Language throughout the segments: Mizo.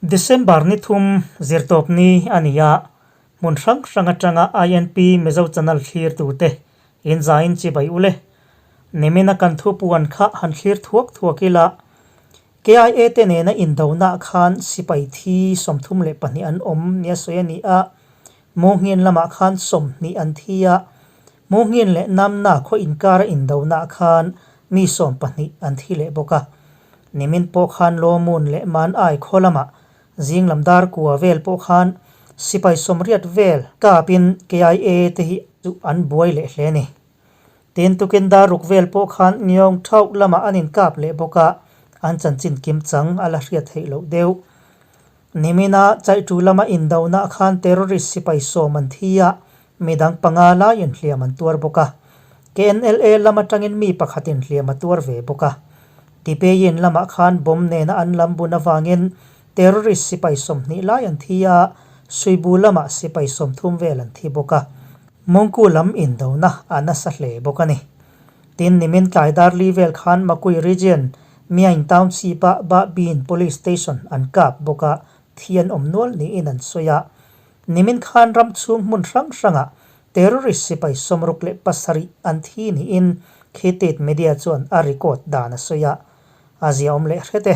December ni thum zirtawp ni a ni a, hmun hrang hrang atanga INP Mizo Channel thlirtute inzaiin chibai ule. Nimina kan thupuan kha han thlir thuak thuak ila, KIA te nena indonaah khan sipai thi 32 an awm nia sawi a ni a, Mawnghin lamah khan 20 an thi a, Mawnghin leh Namna khaw inkara indonaah khan mi 12 an thi leh bawk a. Nimin pawh khan Lawmun leh Manai khaw lamah zinglam dar kua vel pawh khan sipai 80 vel kapin KIA te hi chu an buai leh hle a ni. Tin, tukin dar ruk vel pawh khan Ngiong Thauh lamah an inkap leh bawk a, an chanchin kim chang a la hriat theih loh deuh. Nimina Chaitu lama indonah khan terrorist sipai 10 an thi a, midang panga laiin hliam an tuar bawk a. KNLA lam atangin mi pakhatin hliam a tuar ve bawk a. Tipeyin lamah khan bomb nena an lam bun avangin terrorist sipai 20 lai an thi a, Suibu lamah sipai 30 vel an thi bawk a. Mawngku lam indona a nasa hle bawk a ni. Tin, nimin tlai dar li vel khan Makui Region, Myaing Township-a Ba Bin Police Station an kap bawk a, thi an awm nual niin an sawi a. Nimin khan ram chhung hmun hrang hrangah terrorist sipai 67 an thi niin Khitit Media chuan a record dan a sawi a, a ziaawm leh hret e.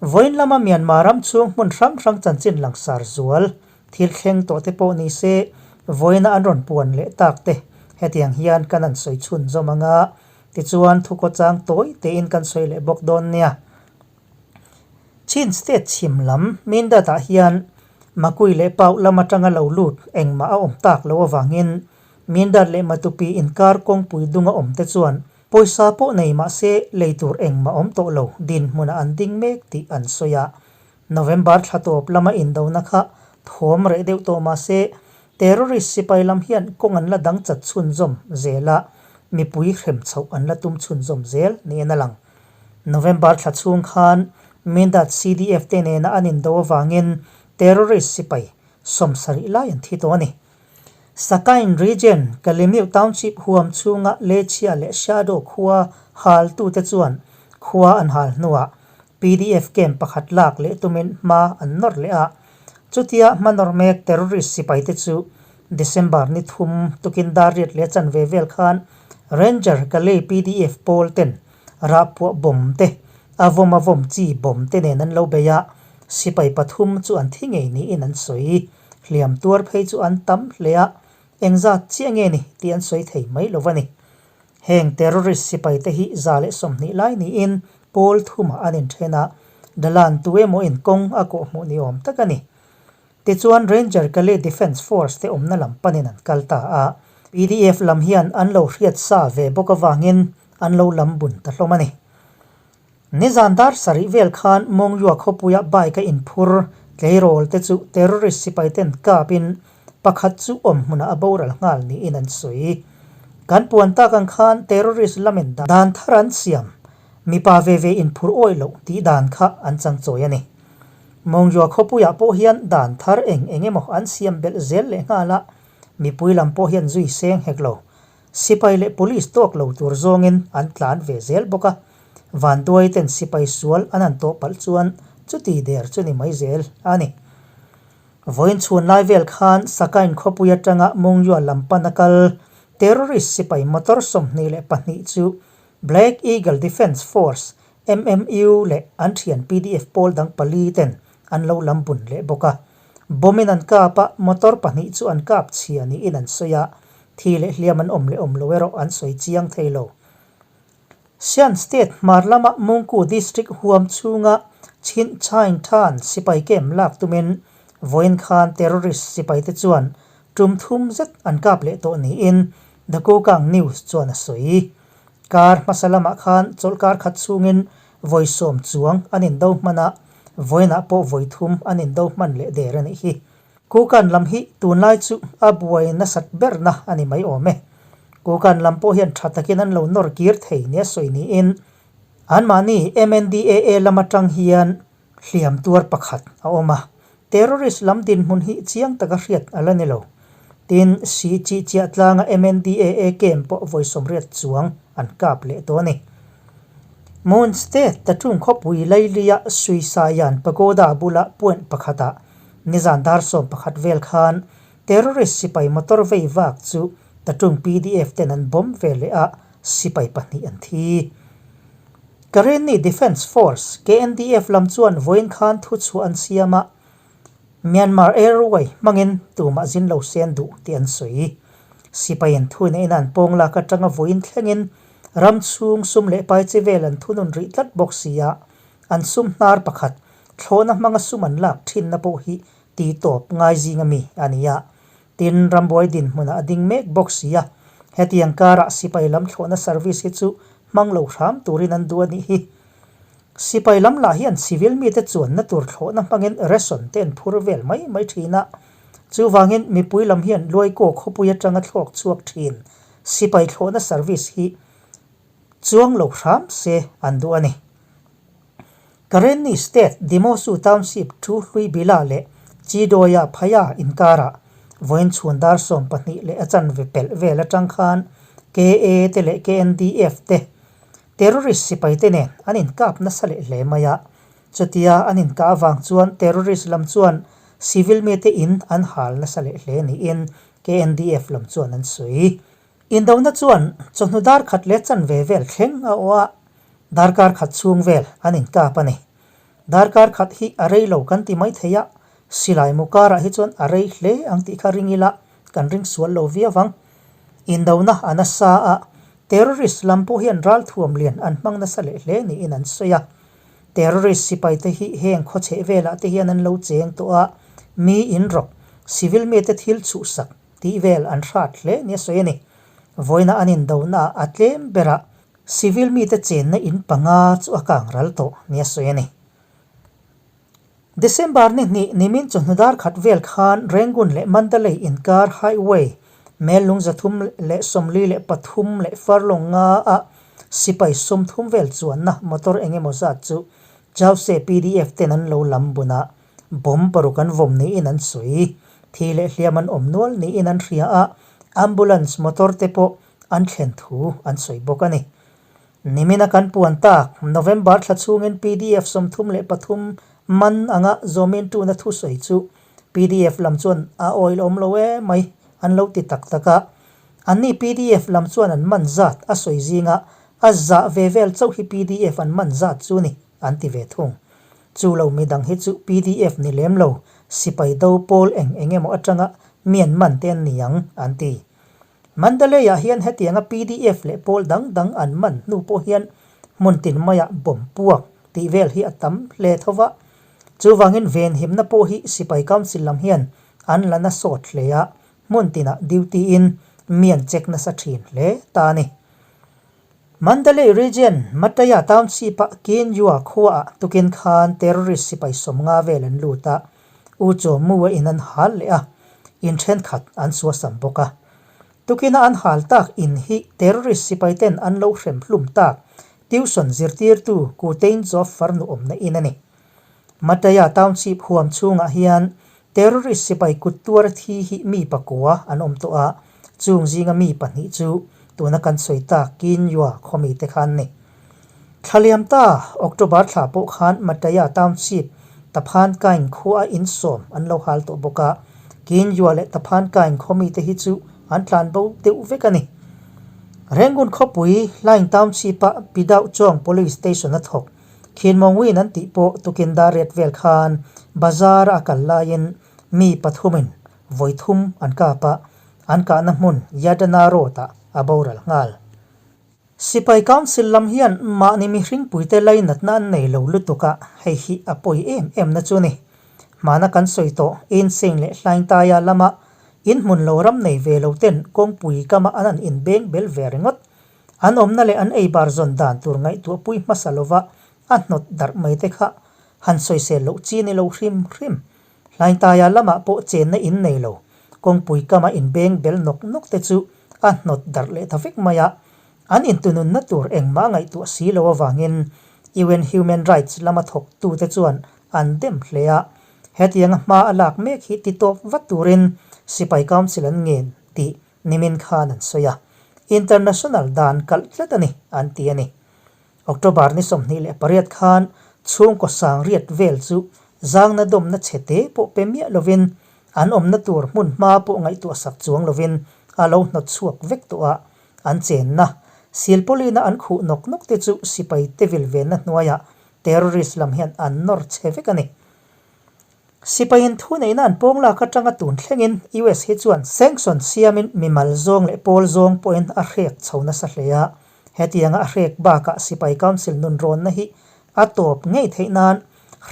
Vawiin lama Myanmar ram chhung hmun hrang hrang chanchin langsar zual thil thleng tawh te pawh ni se, vawiina an rawn puan leh tak te hetiang hian kan an sawi chhun zawm ang a, tichuan thukhawchang tawi tein kan sawi leh bawk dawn nia. Chin State chhim lam Mindat ah hian Makui leh Pau lam atanga lo lut engmah a awm tak loh avangin Mindat leh Matupi inkar kawngpui dunga awm te chuan Pawisa pawh nei mah se lei tur engmah awm tawh lo dinhmunah an ding mek tih an sawi a. November thla tawp lama indona kha thawm reh deuh tawh mah se terrorist sipai lam hian kawng an la dang chat chhunzawm zel a, mipui hrem chhoh an la tum chhunzawm zel niin a lang. November thla chhung khan Mindat CDF te nena an indo avangin terrorist sipai 70 lai an thi tawh a ni. Sakain Region, Kalemyo Township huam chhunga Lechia leh Shadow khua haltute chuan khua an hal hnuah PDF camp pakhat lak leh tumin hma an nawr leh a. Chutia hma nawr mek terrorist sipaite chu December ni thum tukin dar riat leh chanve vel khan Ranger Kalay PDF pawl ten rahpuah bomb te, a vawm a vawm chi bomb te nen an lo bei a, sipai pathum chu an thi ngei niin an sawi. Hliam tuar phei chu an tam hle a, engzat chiah nge ni tih an sawi thei mai lo a ni. Heng terrorist sipai te hi 120 lai niin pawl thumah an inthen a, Dalan tu emaw in kawng a kawh hmuh ni awm tak a ni. Tichuan Ranger Kalay Defence Force te awmna lam panin an kal ta a, PDF lam hian an lo hriat sa ve bawk avangin an lo lam bun ta hlawm a ni. Nizan dar sarih vel khan Mongyua khawpuia bike a inphur tleirawl te chu terrorist sipai ten kapin pakhat chu awm hmunah a boral nghal niin an sawi. Kan puan tak ang khan terrorist lamin dan thar an siam, mipa ve ve inphur awih loh tih dan kha an changchawi a ni. Mongyua khawpuiah pawh hian dan thar eng eng emaw an siam belh zel leh nghal a, mipui lam pawh hian zui seng hek lo. Sipai leh police tawk lo tur zawngin an tlan ve zel bawk a, vanduai ten sipai sual an han tawh palh chuan chuti der chu ni mai zel a ni. Vawiin chhun lai vel khan Sakain khawpui atanga Mongyua lam pan a kal terrorist sipai motor 22 chu Black Eagle Defence Force, MMU, leh an thian PDF pawl dang pali ten an lo lam bun leh bawk a. Bomb in an kap a, motor pahnih chu an kap chhia niin an sawi a, thi leh hliam an awm leh awm lo erawh an sawi chiang thei lo. Shan State hmar lama Mungku District huam chhunga Chin Chain Than sipai camp lak tumin vawiin khan terrorist sipaite chuan tum thum zet an kap leh tawh niin The Kokang News chuan a sawi. Kar hmasa lamah khan chawlhkar khat chhungin vawi 10 chuang an indo hman a, vawiinah pawh vawi thum an indo hman leh der a nih hi. Kukan lam hi tunlai chu a buai nasat berna a ni mai awm e. Kukan lam pawh hian tha takin an lo nawr kir thei nia sawi niin anmahni MNDAA lam atang hian hliam tuar pakhat a awm a. Terrorist lam dinhmun hi chiang taka hriat a la ni lo. Tin, si chi chiah tlanga MNDAA camp pawh vawi 80 chuang an kap leh tawh a ni. Mon State Tatung khawpui Lailia Suisayan Pagoda bula point pakhatah nizan dar 11 vel khan terrorist sipai motor vei vak chu Tatung PDF ten an bomb ve leh a, sipai pahnih an thi. Karenni Defence Force, KNDF, lam chuan vawiin khan thuchhuah an siam a, Myanmar Airway hmangin tumah zin lo se an duh tih an sawi. Sipaiin thuneihna an pawng lak atanga vawiin thlengin ram chhung sum leh pai chi vel an thunun rih tlat bawk si a, an sum hnar pakhat thlawhna hmanga sum an lak thinna pawh hi ti tawp ngai zing ami a ni a. Tin, rambuai dinhmunah a ding mek bawk si a, hetiang karah sipai lam thlawhna service hi chu hmang lo hram turin an duh a nih hi. Sipai lam lah hian civil mite chuanna tur thlawhna hmangin ration te an phur vel mai mai thin a, chuvangin mipui lam hian Luaikaw khawpui atanga thlawk chhuak thin sipai thlawhna service hi chuang lo hram se an duh a ni. Karenni State Dimosu Township thu hlui Bila leh Chidoya Phaya inkarah vawiin chhun dar 12 leh a chanve pelh vel atang khan KA te leh KNDF te Terrorist sipaite nen an inkap nasa leh hle mai a, chutia an inkah avang chuan terrorist lam chuan civil mite in an hal nasa leh hle niin KNDF lam chuan an sawi. Indona chuan chawhnu dar khat leh chanve vel thleng a awh a, darkar khat chhung vel an inkap a ni. Darkar khat hi a rei lo kan ti mai thei a, silai mu karah hi chuan a rei hle ang tih kha ring ila kan ring sual lo viau ang. Indona a nasa a, terrorist lam pawh hian ralthuam lian an hmang nasa leh hle niin an sawi a. Terrorist sipaite hi heng khawchheh velah te hian an lo cheng tawh a, mi inrawk, civil mite thil chhuhsak tih vel an hrat hle nia sawi a ni. Vawiina an indonaah a tlem berah Civil mite chenna in panga chu a kang ral tawh nia sawi a ni. December ni hnih nimin chawhnu dar khat vel khan Rangoon leh Mandalay inkar highway mel lung 343 leh furlong nga a sipai 30 vel chuanna motor eng emaw zat chu Chause PDF ten an lo lam bun a, bomb paruk an vawm niin an sawi. Thi leh hliam an awm nual niin an hria a, ambulance motor te pawh an thlen thu an sawi bawk a ni. Nimina kan puan tak, November thla chhungin pdf 33 man anga zawmin tuna thusawi chu pdf lam chuan a awil awm lo e mai an lo ti tak tak a. Anni pdf lam chuan an man zat a sawi zinga a zah ve vel chauh hi pdf an man zat chu ni an ti ve thung. Chu lo midang hi chu pdf ni lem lo, sipai do pawl eng eng emaw atanga mi an man te an ni ang an ti. Mandalay-ah hian hetianga pdf leh pawl dang dang an man hnu pawh hian hmun tin maiah bomb puak tih vel hi a tam hle tho va. Chuvangin venhimna pawh hi Sipai Council lam hian an la na sawt hle a, hmun tinah duty-in mi an check nasa thin hle ta a ni. Mandalay Region, Mataya Township-a Kinyua khuaah tukin khan terrorist sipai 50 vel an lut a, U Chaw Mu-a in an hal leh a, in thenkhat an suasam bawk a. Tukina an hal tak in hi terrorist sipai ten an lo hrem hlum tak tuition zirtirtu Ku Tein Zaw farnu awmna in a ni. Mataya Township huam chhungah hian Terrorist sipai kut tuar thi hi mi pakua an awm tawh a, chung zinga mi pahnih chu tuna kan sawi tak Kinyua khawmi te kha an ni. Thla liam ta, October thla pawh khan Mataya Township, Taphan Kaing khua a insawm an lo hal tawh bawk a, Kinyua leh Taphan Kaing khawmi te hi chu an tlan bo deuh vek a ni. Rangoon khawpui Hlaing Township-a Pidauh Chawng Police Station a thawk. Khinmawngwin an tih pawh tukin dar riat vel khan bazar a kal laiin mi pathumin vawi thum an kap a, an kahna hmun Yadana Road ah a boral nghal. Sipai Council lam hian mahni mihringpuite lainatna an nei lo lutuk a, hei hi a pawi em em na chu ni. Hmana kan sawi tawh Insein leh Hlaingtaia lama inhmun lo ram nei ve lo ten kawngpui kama an an inbeng bel ve ringawt. An awmna leh an eibar zawn dan tur ngaihtuahpui hmasa lova a hnawt darh mai te kha han sawisel loh chi ni lo hrim hrim. Hlaintaia lamah pawh chenna in nei lo, kawngpui kama inbeng bel nawk nawk te chu a hnawt darh leh ta vek mai a. An intununna tur engmah ngaihtuah si lo avangin UN Human Rights lama thawktute chuan an dem hle a. Hetianga hma a lak mek hi ti tawp vat turin Sipai Council an ngen tih Nimin khan an sawi a, international dan kalh tlat a ni, an ti a ni. October ni 28 khan chhungkaw sangriat vel chu zangna dawmna chhe te pawh pe miah lovin an awmna tur hmun hma pawh ngaihtuah sak chuang lovin a lo hnawt chhuak vek tawh a, an chenna silpawlina an khuh nawk nawk te chu sipai te vil venna hnuaiah terrorist lam hian an nawr chhe vek a ni. Sipaiin thuneihna an pawng lak atanga tun thlengin US hi chuan sanction siamin mimal zawng leh pawl zawng pawhin a hrek chho nasa hle a. Hetianga a hrek bakah sipai council nunrawnna hi a tawp ngei theih nan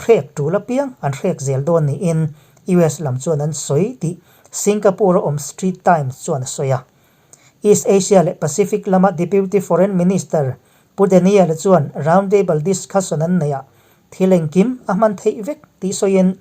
hrek tul apiang an hrek zel dawn niin US lam chuan an sawi tih Singapore-a awm Street Times chuan a sawi a. East Asia leh Pacific lama Deputy Foreign Minister Pu Daniel-a chuan roundtable discussion an neihah Thil engkim a hman theih vek tih sawiin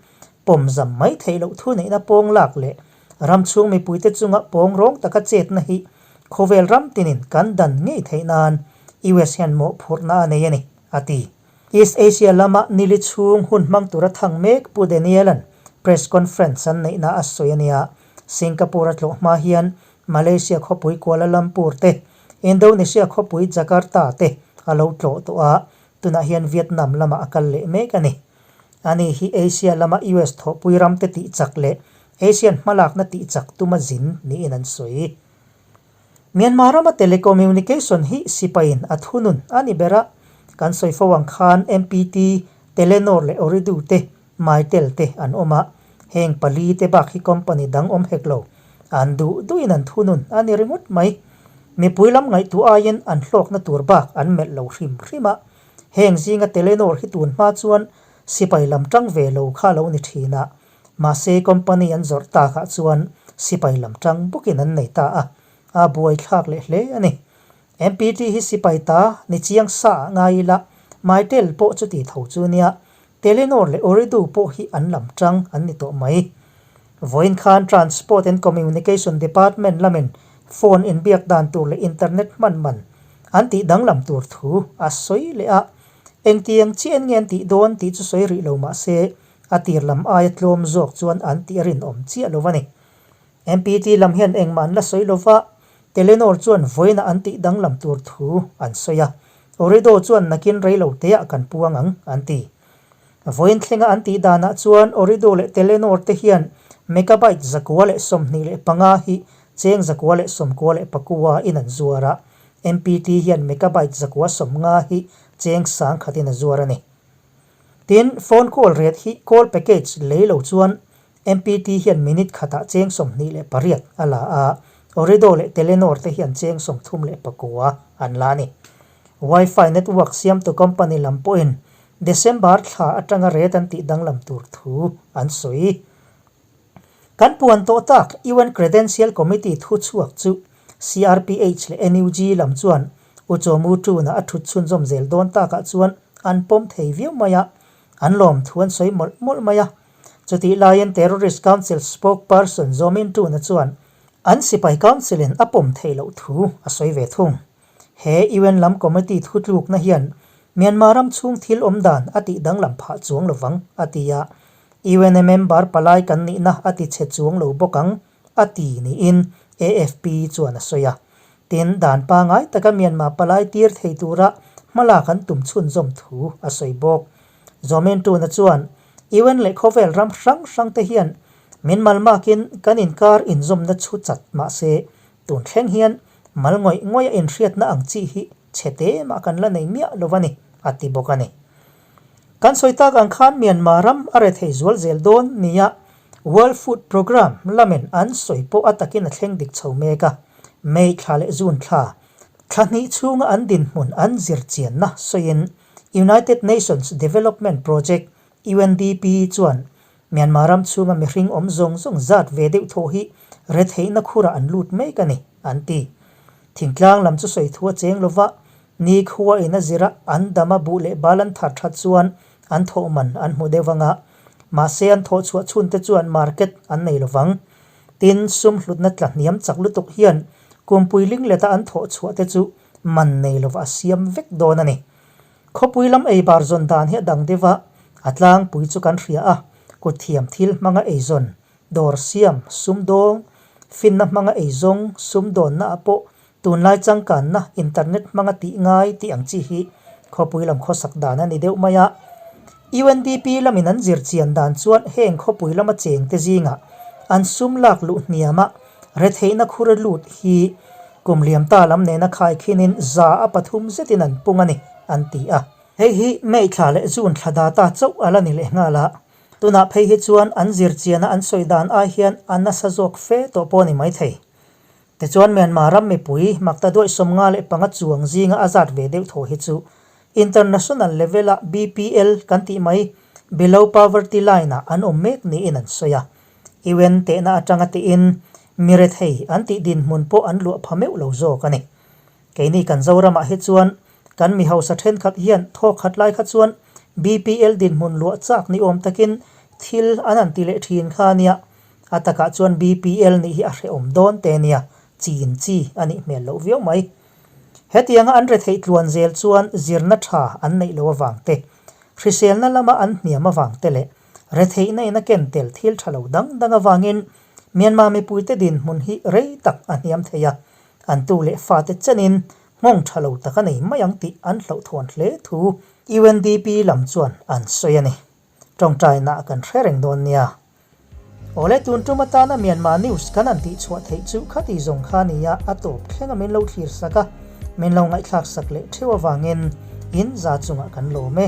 pawmzam mai theih loh thuneihna pawng lak leh ram chhung mipuite chunga pawng rawng taka chetna hi khawvel ram tinin kan dan ngei theih nan US hian mawhphurhna a nei a ni, a ti. East Asia lama nili chhung hun hmang tura thang mek Pu Daniel-a'n press conference an neihna a sawi a nia. Singapore a tlawh hma hian Malaysia khawpui Kuala Lumpur te, Indonesia khawpui Jakarta te a lo tlawh tawh a, Tunah hian Vietnam lamah a kal leh mek a ni. Ani hi Asia lama US thawhpui ramte tih chak leh Asian hmalakna tih chak tuma zin niin an sawi. Myanmar rama telecommunication hi sipaiin a thunun a ni ber a, kan sawi fo ang khan MPT, Telenor leh Ooredoo te, Mytel te an awm a, heng pali te bak hi company dang awm hek lo, an duh duhin an thunun a ni ringawt mai. Mipui lam ngaihtuah aiin an hlawkna tur bak an melh lo hrim hrim a, heng zinga Telenor hi tun hma chuan sipai lam tang ve lo kha lo ni thin a, mahse company an zawrh takah chuan sipai lam tang bawkin an nei ta a, a buaithlak leh hle a ni. MPT hi sipai ta ni chiang sa ah ngai ila, Mytel pawh chuti tho chu nia, Telenor leh Ooredoo pawh hi an lam tang an ni tawh mai. Vawiin khan Transport and Communication Department lamin phone inbiak dan tur leh internet hman man an tih danglam tur thu a sawi leh a, engtiang chiah nge an tih dawn tih chu sawi rih lo mah se a tir lam aia tlawm zawk chuan an tih a rinawm chiah lo a ni. MPT lam hian engmah an la sawi lo va, Telenor chuan vawiinah an tih danglam tur thu an sawi a, Ooredoo chuan nakin rei lo teah kan puang ang, an ti. Vawiin thlenga an tih danah chuan Ooredoo leh Telenor te hian megabyte 125 hi cheng 194 in an zuar a, MPT hian megabyte 150 hi cheng 1000 in a zuar a ni. Tin, phone call rate hi call package lei lo chuan MPT hian minute khatah cheng 28 a la a, Ooredoo leh Telenor te hian cheng 39 an la a ni. Wi-Fi network siamtu company lam pawhin December thla atanga rate an tih danglam tur thu an sawi. Kan puan tawh tak UN Credential Committee thu chhuak chu CRPH leh NUG lam chuan U Chaw Mu Tuna a thut chhunzawm zel dawn takah chuan an pawm thei viau mai a, an lawm thu an sawi mawlh mawlh mai a. Chutih laiin Terrorist Council spokesperson Zaw Min Tuna chuan an sipai council-in a pawm theih loh thu a sawi ve thung. He UN lam committee thutlukna hian Myanmar ram chhung thil awm dan a tih danglam phah chuang lovang, a ti a. UN-a member palai kan nihna a ti chhe chuang lo bawk ang, a ti niin AFP chuan a sawi a. Tin, dan pangai taka Myanmar palai tir thei tura hmalak an tum chhunzawm thu a sawi bawk. Zawmin Tuna chuan UN leh khawvel ram hrang hrang te hian min malmakin kan inkar inzawmna chhu chat mahse tun thleng hian mal ngawih ngawih a inhriatna ang chi hi chhe te mah kan la nei miah lo a ni, a ti bawk a ni. Kan sawi tak ang khan Myanmar ram a rethei zual zel dawn nia World Food Programme lamin an sawi pawh a takin a thleng dik chho mek a, May thla leh June thla thla hnih chhunga an dinhmun an zir chianna sawiin United Nations Development Project, UNDP, chuan Myanmar ram chhunga mihring awm zawng zawng zat ve deuh thawh hi retheihna khurah an lut mek a ni, an ti. Thingtlang lam chu sawi thu a cheng lova, ni khua in a zira an dam a buh leh bal an thar that chuan an thawh man an hmu deuh ang a, mahse an thawh chhuah chhun te chuan market an nei lovang. Tin, sum hlutna tla hniam chak lutuk hian kumpui lingleta an thawh chhuah te chu man nei lova a siam vek dawn a ni. Khawpui lam ei bar zawn dan hi a dang deuh a, a tlangpui chu kan hria a, kut thiam thil hmanga ei zawn, dawr siam, sumdawng, finna hmanga ei zawng, sumdawnna ah pawh tunlai changkanna internet hmanga tih ngai tih ang chi hi Khawpui lam khawsak dan a ni deuh mai a. UNDP lamin an zir chian dan chuan heng khawpui lama chengte zingah an sum lak luh hniama retheihna khur a lut hi kum liam ta lam nena khaikhinin 3% zetin an pung a ni, an ti a. Hei hi May thla leh June thla data chauh a la ni leh nghal a, tunah phei hi chuan an zir chiana an sawi dan ai hian a nasa zawk fe tawh pawh a ni maithei. Tichuan Myanmar ram mipui makta duaih 55 chuang zinga a zat ve deuh thaw hi chu International level-a BPL kan tih mai Below Poverty Line-ah an awm mek niin an sawi a. UN tehna atanga tiin mi rethei an tih dinhmun pawh an luah pha meuh lo zawk a ni. Keini kan Zoramah hi chuan kan mi hausa thenkhat hian thawkhat lai kha chuan BPL dinhmun luah chak ni awm takin thil an han ti leh thin kha a nia. A takah chuan BPL nih hi a hrehawm dawn te nia, chin chi a nih hmel loh viau mai. Hetianga an retheih tluan zel chuan zirna tha an neih loh avang te, hriselna lama an hniam avang te leh retheihna in a ken tel thil tha lo dang dang avangin Myanmar mipuite dinhmun hi rei tak a hniam thei a, an tu leh fate chenin nghawng tha lo tak a nei mai ang tih an hlauhthawn hle thu UNDP lam chuan an sawi a ni. Tawngtaina kan hre reng dawn nia. Awle tun tum atana Myanmar news kan han tih chhuah theih chu khati zawng kha nia a tawp thleng a min lo thlir sak a, min lo ngaihthlak sak leh theuh avangin in za chungah kan lawm e.